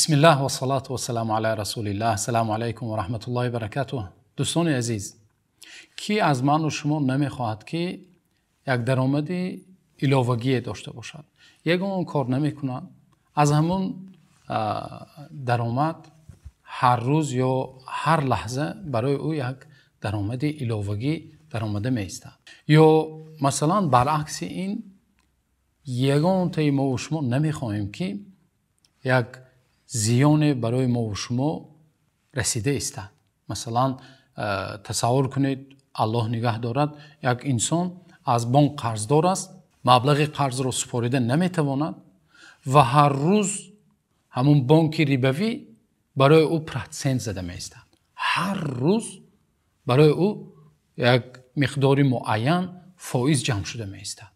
Бисмиллаҳ вассалату вассаламу ала расулиллаҳ. Ассалому алайкум ва раҳматуллоҳи ва баракатуҳ. Дӯстони азиз, кӣ аз ману шумо намехоҳад, ки як даромади иловагие дошта бошад? Ягон кор намекунад, аз ҳамон даромад ҳар рӯз ё ҳар лаҳза барои ӯ як даромади иловагӣ даромада меистад. Ё масалан, баръакси ин, ягонтаи мову шумо намехоҳем, ки як зиёне барои мову шумо расида истад. Масалан, тасаввур кунед, Аллоҳ нигаҳ дорад, як инсон аз бонк қарздор аст, маблағи қарзро супорида наметавонад ва ҳар рӯз ҳамун бонки рибавӣ барои ӯ процент зада меистад. Ҳар рӯз барои ӯ як миқдори муайян фоиз ҷамъ шуда меистад.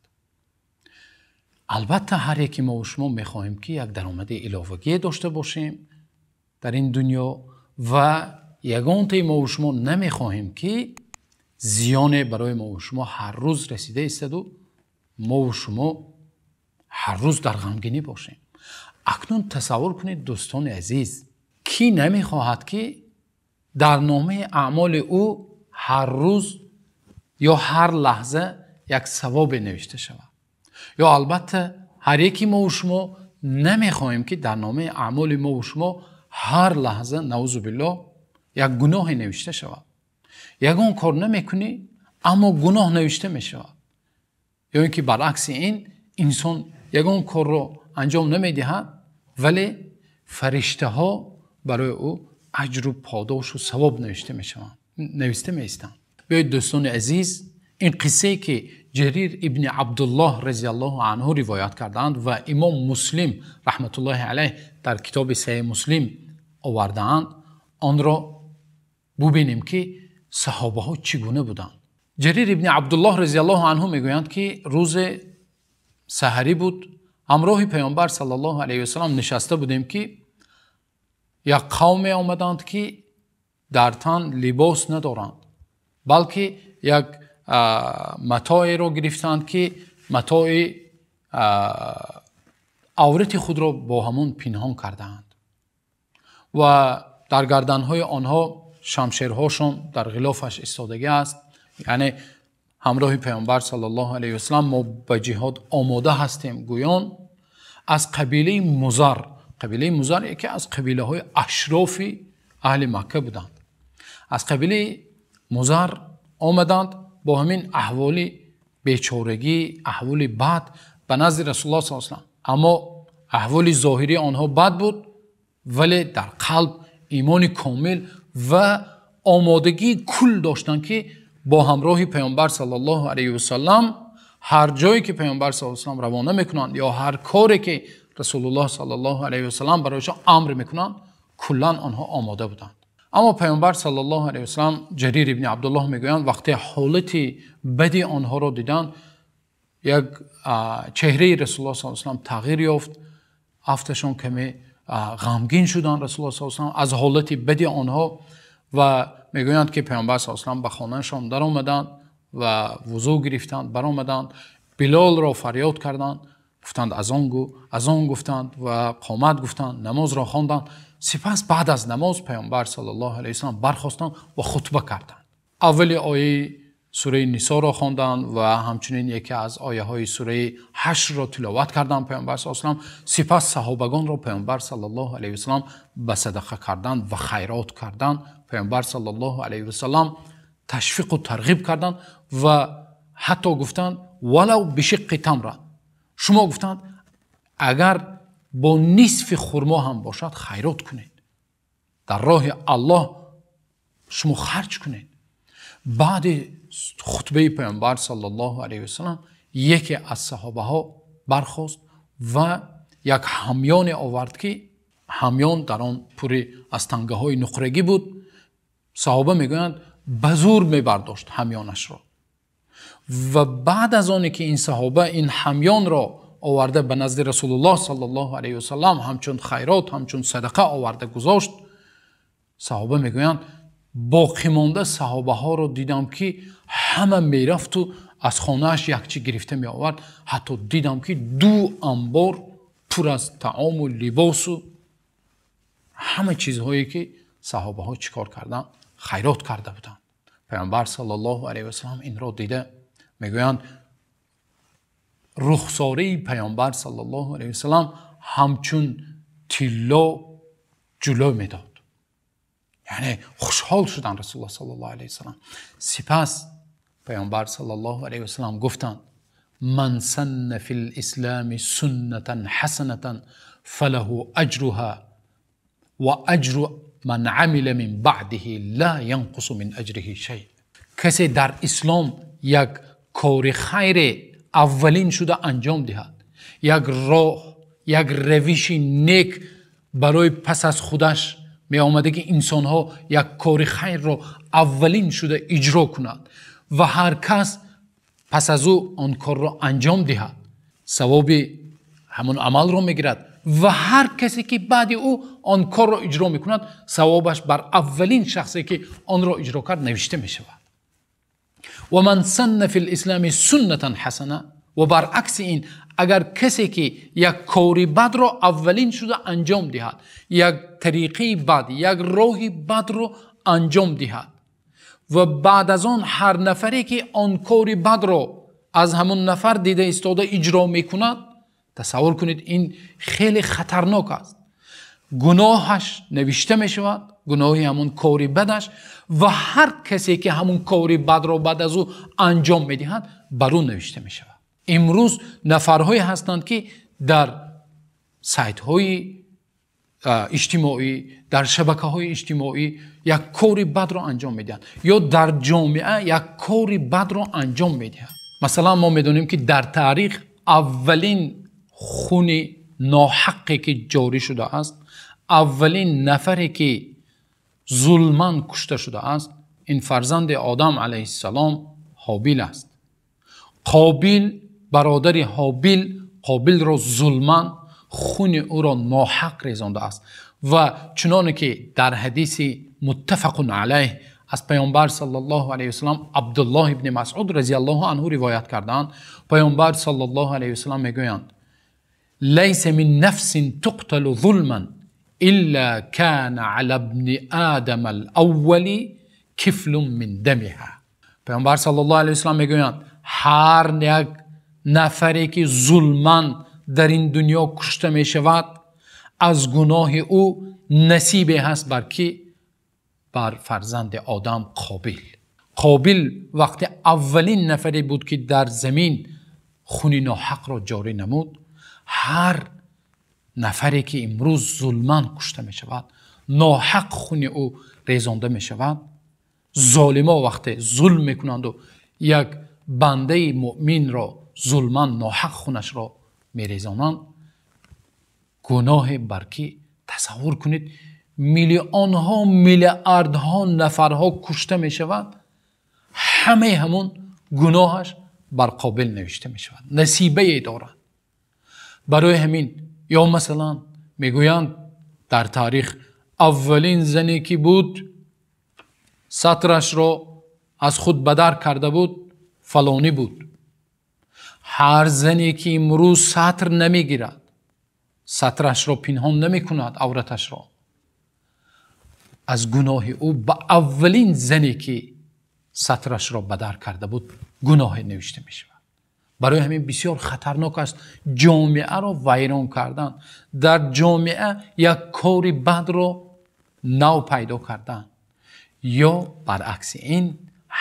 Албатта, ҳар яке мову шумо мехоҳем, ки як даромади иловагие дошта бошем дар ин дунё ва ягонтаи мову шумо намехоҳем, ки зиёне барои мову шумо ҳар рӯз расида истоду мову шумо ҳар рӯз дар ғамгинӣ бошем. Акнун тасаввур кунед, дӯстони азиз, кӣ намехоҳад, ки дар номаи аъмоли ӯ ҳар рӯз ё ҳар лаҳза як савобе навишта шавад? Ё албатта, ҳар яке мову шумо намехоҳем, ки дар номаи аъмоли мову шумо ҳар лаҳза, наузу биллоҳ, як гуноҳе навишта шавад. Ягон кор намекунӣ, аммо гуноҳ навишта мешавад. Ё ин ки баръакси ин, инсон ягон корро анҷом намедиҳад, вале фариштаҳо барои ӯ аҷру подошу савоб навишта мешаванд, навишта меистанд. Биёед, дӯстони азиз, ин қиссае, ки Ҷарир ибни Абдуллоҳ разияллоҳу анҳу ривоят кардаанд ва имом Муслим раҳматуллоҳи алайҳ дар китоби Саҳеҳи Муслим овардаанд, онро бубинем, ки саҳобаҳо чӣ гуна буданд. Ҷарир ибни Абдуллоҳ разияллоҳу анҳу мегӯянд, ки рӯзе саҳарӣ буд, ҳамроҳи Паёмбар саллаллоҳу алайҳи васаллам нишаста будем, ки як қавме омаданд, ки дар тан либос надоранд, балки як матоеро гирифтанд, ки матои аврати худро бо ҳамон пинҳон кардаанд ва дар гарданҳои онҳо шамшерҳошон дар ғилофаш истодагӣ аст. Яъне ҳамроҳи Паёмбар саллаллоҳу алайҳи васаллам мо ба ҷиҳод омода ҳастем гӯён, аз қабилаи Музар. Қабилаи Музар яке аз қабилаҳои ашрофи аҳли Макка буданд. Аз қабилаи Музар омаданд бо ҳамин аҳволи бечорагӣ, аҳволи бад ба назди Расулуллоҳ саллаллоҳу алайҳи васаллам. Аммо аҳволи зоҳирии онҳо бад буд, вале дар қалб имони комил ва омодагии кул доштанд, ки бо ҳамроҳи Паёмбар саллаллоҳу алайҳи васаллам ҳар ҷое ки Паёмбар саллаллоҳу алайҳи васаллам равона мекунанд ё ҳар коре ки Расулуллоҳ саллаллоҳу алайҳи васаллам барояшон амр мекунанд, куллан онҳо омода буданд. Аммо Паёмбар саллаллоҳу алайҳи васаллам, Ҷарир ибни Абдуллоҳ мегӯянд, вақте ҳолати бади онҳоро диданд, як чеҳраи Расулуллоҳ саллаллоҳу алайҳи васаллам тағйир ёфт, афташон каме ғамгин шуданд Расулуллоҳ саллаллоҳу алайҳи васаллам аз ҳолати бади онҳо. Ва мегӯянд, ки Паёмбар саллаллоҳу алайҳи васаллам ба хонаашон даромаданд ва вузӯ гирифтанд, баромаданд, Билолро фарёд карданд, гуфтанд: азон гӯ. Азон гуфтанд ва қомат гуфтанд, намозро хонданд. Сипас баъд аз намоз Паёмбар саллаллоҳу алайҳи васаллам бархостанд ва хутба карданд. Аввали ояи сураи Нисоро хонданд ва ҳамчунин яке аз ояҳои сураи Ҳашрро тиловат карданд Паёмбар саллаллоҳу алайҳи васаллам. Сипас саҳобагонро Паёмбар саллаллоҳу алайҳи васаллам ба садақа кардан ва хайрот кардан Паёмбар саллаллоҳу алайҳи васаллам ташвиқу тарғиб карданд ва ҳатто гуфтанд: валав бишиққи тамра. Шумо, гуфтанд, агар бо нисфи хурмо ҳам бошад, хайрот кунед, дар роҳи Аллоҳ шумо харҷ кунед. Баъди хутбаи Паёмбар саллаллоҳу алайҳи васаллам яке аз саҳобаҳо бархост ва як ҳамёне овард, ки ҳамён дар он пури аз тангаҳои нуқрагӣ буд. Саҳоба мегӯянд, ба зур мебардошт ҳамёнашро. Ва баъд аз оне ки ин саҳоба ин ҳамёнро оварда ба назди Расулуллоҳ саллаллоҳу алайҳи васаллам ҳамчун хайрот, ҳамчун садақа оварда гузошт, саҳоба мегӯянд, боқимонда саҳобаҳоро дидам, ки ҳама мерафту аз хонааш якчи гирифта меовард. Ҳатто дидам, ки ду амбор пур аз таому либосу Ҳама чизҳое ки саҳобаҳо чӣ кор карданд? Хайрот карда буданд. Паёмбар саллаллоҳу алайҳи васаллам инро дида мегӯянд, рухсораи паёмбар саллаллоҳу алайҳи васаллам ҳамчун тилло ҷилва медод. Яъне хушҳол шуданд Расулуллоҳ саллаллоҳу алайҳи васаллам. Сипас паёмбар саллаллоҳу алайҳи васаллам гуфтанд: ман санна фил ислами суннатан ҳасанатан фалаҳу аҷруҳа ва аҷру ман амила мин баъдиҳи ла янқусу мин аҷриҳи шай. Касе дар ислом як кори хайр аввалин шуда анҷом диҳад, як роҳ, як равиши нек барои пас аз худаш меомада ки инсонҳо як кори хайрро аввалин шуда иҷро кунад ва ҳар кас пас аз ӯ он корро анҷом диҳад, савоби ҳамон амалро мегирад ва ҳар касе ки баъди ӯ он корро иҷро мекунад, савобаш бар аввалин шахсе ки онро иҷро кард навишта мешавад. Ва ман санна фил ислами суннатан ҳасана, ва баръакси ин агар касе ки як кори бадро аввалин шуда анҷом диҳад, як тариқаи бад, як роҳи бадро анҷом диҳад ва баъд аз он ҳар нафаре ки он кори бадро аз ҳамон нафар дида истода иҷро мекунад, тасаввур кунед ин хеле хатарнок аст. Гуноҳаш навишта мешавад, гуноҳи ҳамон кори бадаш, ва ҳар касе ки ҳамон кори бадро баъд аз ӯ анҷом медиҳад бар ӯ навишта мешавад. Имрӯз нафарҳое ҳастанд ки дар сайтҳои иҷтимоӣ, дар шабакаҳои иҷтимоӣ як кори бадро анҷом медиҳанд ё дар ҷомеа як кори бадро анҷом медиҳанд. Масалан мо медонем ки дар таърих аввалин хуни ноҳақе ки ҷорӣ шудааст, аввалин нафаре ки зулман кушта шудааст, ин фарзанди Одам алайҳиссалом Ҳобил аст. Қобил, бародари Ҳобил, Қобилро зулман хуни ӯро ноҳақ резондааст ва чуноне ки дар ҳадиси муттафақун алайҳ аз паёмбар саллаллоҳу алайҳи васаллам Абдуллоҳ ибни Масъуд разияллоҳу анҳу ривоят кардаанд, паёмбар саллаллоҳу алайҳи васаллам мегӯянд: лайса мин нафсин туқталу зулман илла кана ала ибни одама ал-аввали кифлун мин дамиҳа. Паёмбар саллаллоҳу алайҳи васаллам мегӯянд ҳар як нафаре ки зулман дар ин дунё кушта мешавад, аз гуноҳи ӯ насибе ҳаст бар ки? Бар фарзанди Одам Қобил. Қобил вақти аввалин нафаре буд ки дар замин хуни ноҳақро ҷорӣ намуд. Ҳар нафаре ки имрӯз зулман кушта мешавад, ноҳақ хуни ӯ резонда мешавад, золимо вақте зулм мекунанду як бандаи муъминро зулман ноҳақ хунашро мерезонанд, гуноҳе бар ки? Тасаввур кунед миллионҳо, миллиардҳо нафарҳо кушта мешавад, ҳамаи ҳамон гуноҳаш бар Қобил навишта мешавад, насибае дорад. Барои ҳамин ё масалан мегӯянд дар таърих аввалин зане ки буд сатрашро аз худ бадар карда буд фалонӣ буд. Ҳар зане ки имрӯз сатр намегирад, сатрашро пинҳон намекунад, авраташро, аз гуноҳи ӯ ба аввалин зане ки сатрашро бадар карда буд гуноҳе навишта мешавад. Барои ҳамин бисёр хатарнок аст ҷомеаро вайрон кардан, дар ҷомеа як кори бадро нав пайдо кардан ё баръакси ин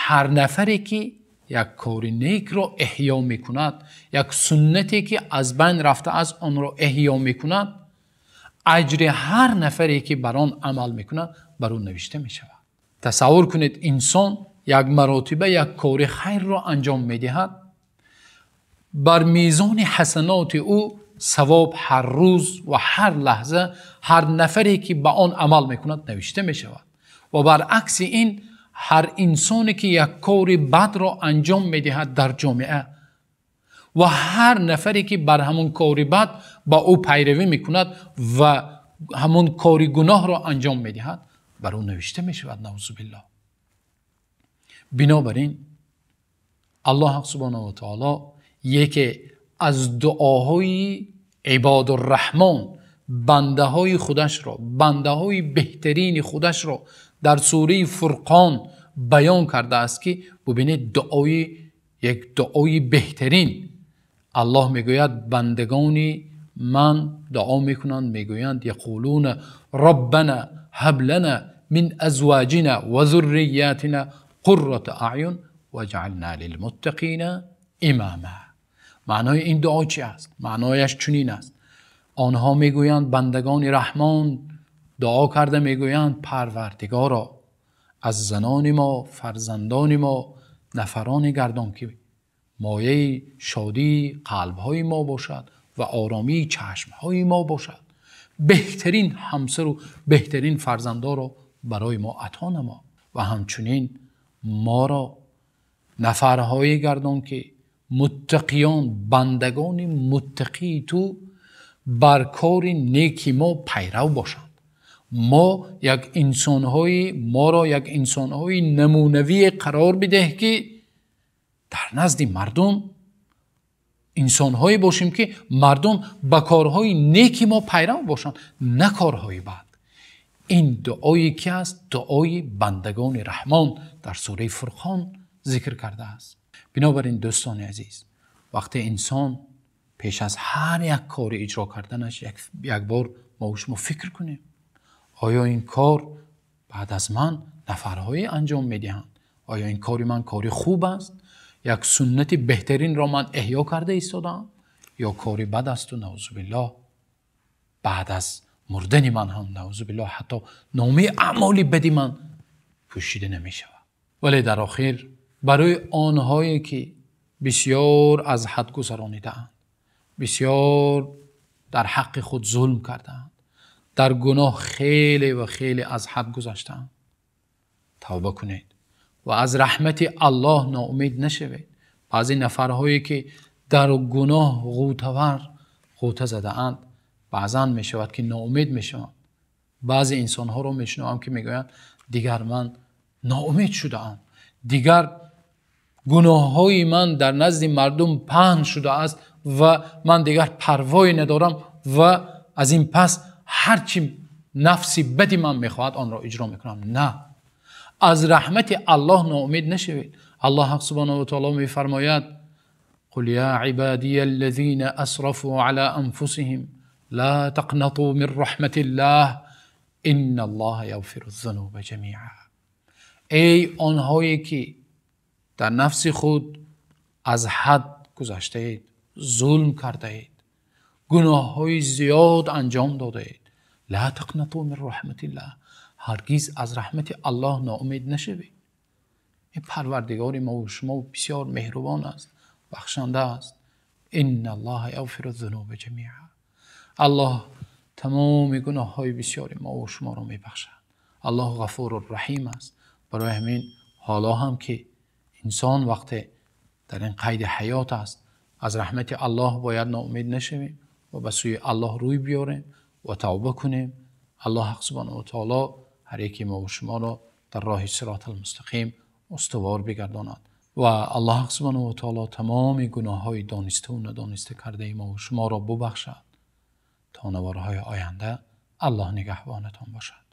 ҳар нафаре ки як кори некро эҳё мекунад, як суннате ки аз байн рафтааст онро эҳё мекунад, аҷри ҳар нафаре ки бар он амал мекунад бар ӯ навишта мешавад. Тасаввур кунед инсон як маротиба як кори хайрро анҷом медиҳад, бар мизони ҳасаноти ӯ савоб ҳар рӯз ва ҳар лаҳза ҳар нафаре ки ба он амал мекунад навишта мешавад. Ва баръакси ин ҳар инсоне ки як кори бадро анҷом медиҳад дар ҷомеа ва ҳар нафаре ки бар ҳамон кори бад ба ӯ пайравӣ мекунад ва ҳамон кори гуноҳро анҷом медиҳад, бар ӯ навишта мешавад, наъузу биллоҳ. Бинобар ин Аллоҳ субҳонаҳу ва таъоло яке аз дуоҳои ибодурраҳмон бандаҳои худашро, бандаҳои беҳтарини худашро дар сураи Фурқон баён кардааст, ки бубинед, дуои як дуои беҳтарин. Аллоҳ мегӯяд: бандагони ман дуо мекунанд, мегӯянд: яқулуна роббана ҳаб лана мин азвоҷина ва зурриётина қуррата аъюн ваҷъална лилмуттақина имома. Маънои ин дуо чӣ аст? Маънояш чунин аст: онҳо мегӯянд, бандагони Раҳмон дуо карда мегӯянд: Парвардигоро, аз занони мо, фарзандони мо нафаронӣ гардон, ки мояи шодии қалбҳои мо бошад ва оромии чашмҳои мо бошад. Беҳтарин ҳамсар ва беҳтарин фарзандонро барои мо ато намо ва ҳамчунин моро нафарҳое гардон, ки муттақиён, бандагони муттақии ту бар кори неки мо пайрав бошанд. Мо як инсонҳои, моро як инсонҳои намунавӣ қарор бидеҳ, ки дар назди мардум инсонҳое бошем, ки мардум ба корҳои неки мо пайрав бошанд, на корҳои бад. Ин дуое ки аст, дуои бандагони Раҳмон дар сураи Фурқон зикр кардааст. Бинобар ин дӯстони азиз, вақте инсон пеш аз ҳар як кори иҷро карданаш як бор мо ва шумо фикр кунем: оё ин кор баъд аз ман нафарҳое анҷом медиҳанд? Оё ин кори ман кори хуб аст? Як суннати беҳтаринро ман эҳё карда истодаам ё кори бад аст? Ва наъузубиллоҳ, баъд аз мурдани ман ҳам наъузубиллоҳ ҳатто номаи аъмоли бади ман пӯшида намешавад. Вале дар охир барои онҳое ки бисёр аз ҳад гузаронидаанд, бисёр дар ҳаққи худ зулм кардаанд, дар гуноҳ хеле ва хеле аз ҳад гузаштаанд, тавба кунед ва аз раҳмати Аллоҳ ноумед нашавед. Баъзе нафарҳое ки дар гуноҳ ғӯта задаанд, баъзан мешавад ки ноумед мешаванд. Баъзе инсонҳоро мешунавам, ки мегӯянд: дигар ман ноумед шудаам, дигар гуноҳҳои ман дар назди мардум паҳн шудааст ва ман дигар парвое надорам ва аз ин пас ҳарчи нафси бади ман мехоҳад онро иҷро мекунам. На, аз раҳмати Аллоҳ ноумед нашавед. Аллоҳ субҳонаҳу ва таъоло мефармояд: қул ё ибодияллазина асрафу ало анфусиҳим ло тақнату мин раҳматиллоҳ инналлоҳа яғфируз-зунуба ҷамиъа. Эй онҳое ки дар нафси худ аз ҳад гузаштаед, зулм кардаед, гуноҳҳои зиёд анҷом додаед, ла тақнату мин раҳматиллоҳ, ҳаргиз аз раҳмати Аллоҳ ноумед нашавед. Ин Парвардигори мо ва шумо бисёр меҳрубон аст, бахшанда аст. Инналлоҳа яғфируз-зунуба ҷамиъа. Аллоҳ тамоми гуноҳҳои бисёри мо ва шуморо мебахшад. Аллоҳ Ғафурур Раҳим аст. Барои ҳамин ҳоло ҳам ки инсон вақте дар ин қайди ҳаёт аст, аз раҳмати Аллоҳ бояд ноумед нашавем ва ба сӯи Аллоҳ рӯй биёрем ва тавба кунем. Аллоҳ субҳонаҳу ва таъоло ҳар яки мо ва шуморо дар роҳи сироти мустақим устувор бигардонад ва Аллоҳ субҳонаҳу ва таъоло тамоми гуноҳҳои дониста ва надониста кардаи мо ва шуморо бубахшад. То наворҳои оянда Аллоҳ нигаҳбонатон бошад.